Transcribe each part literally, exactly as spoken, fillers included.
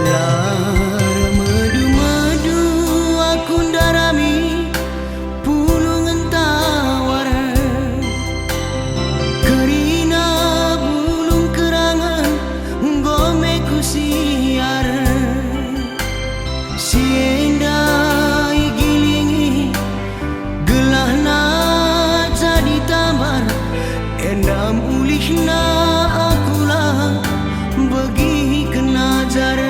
La ermedu-medu aku ndarami pulungen tawar, kerina bulung kerangen enggo me kusiar. Si enda igilingi gelahna jadi tambar, endam ulihna aku la begiken ajar.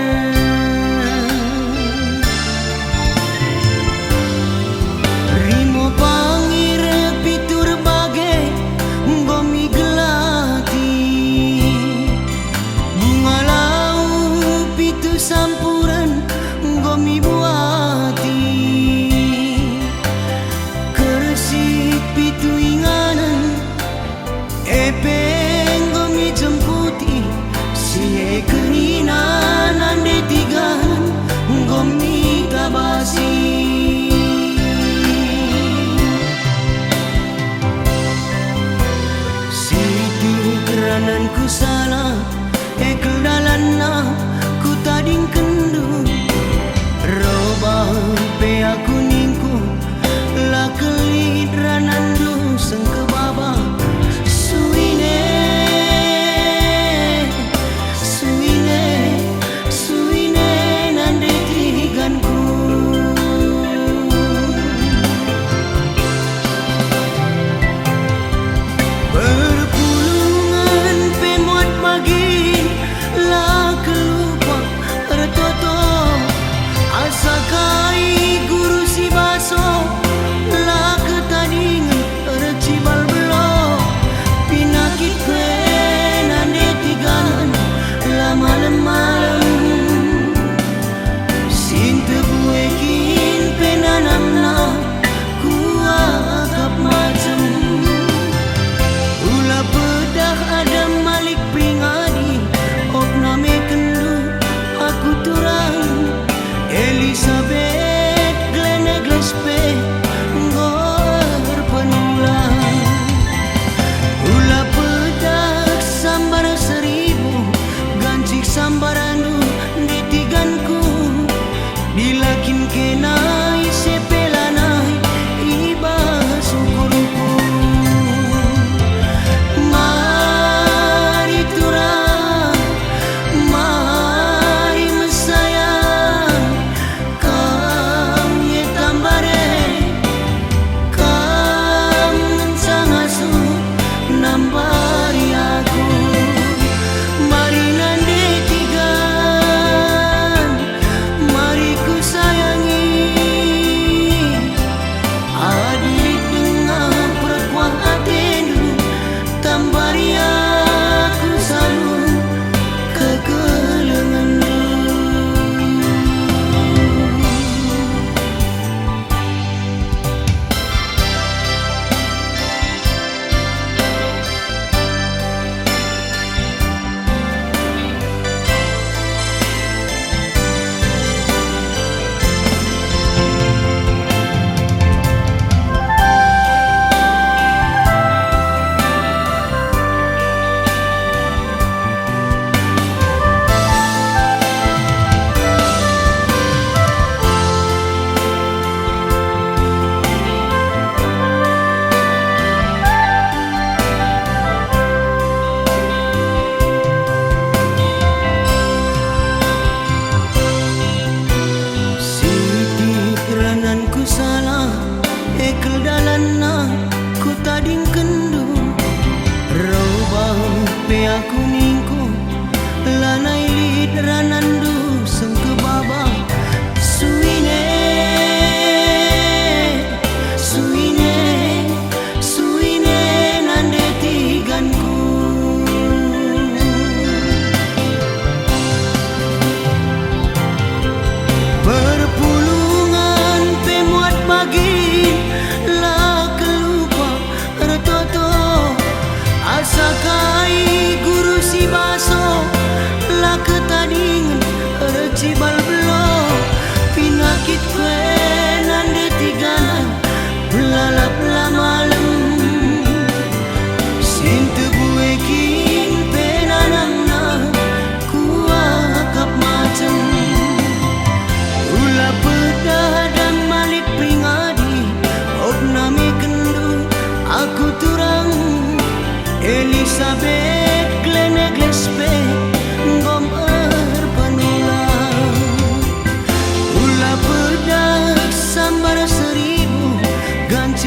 Rimo pangir pitu erbage enggo migelati, bunga lau pitu sampuren enggo mibuati, kersik pitu inganen e pe enggo mijemputi, si e kerina nande tigan enggo mitabasi. Sitik rananku salah, e kal dalanna kutadingkenndu. Robah pe aku ningku, la kel lit rananndu sengkebaba. Suine, suine, suine nande tiganku. Perpulungen pe muat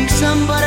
Sampai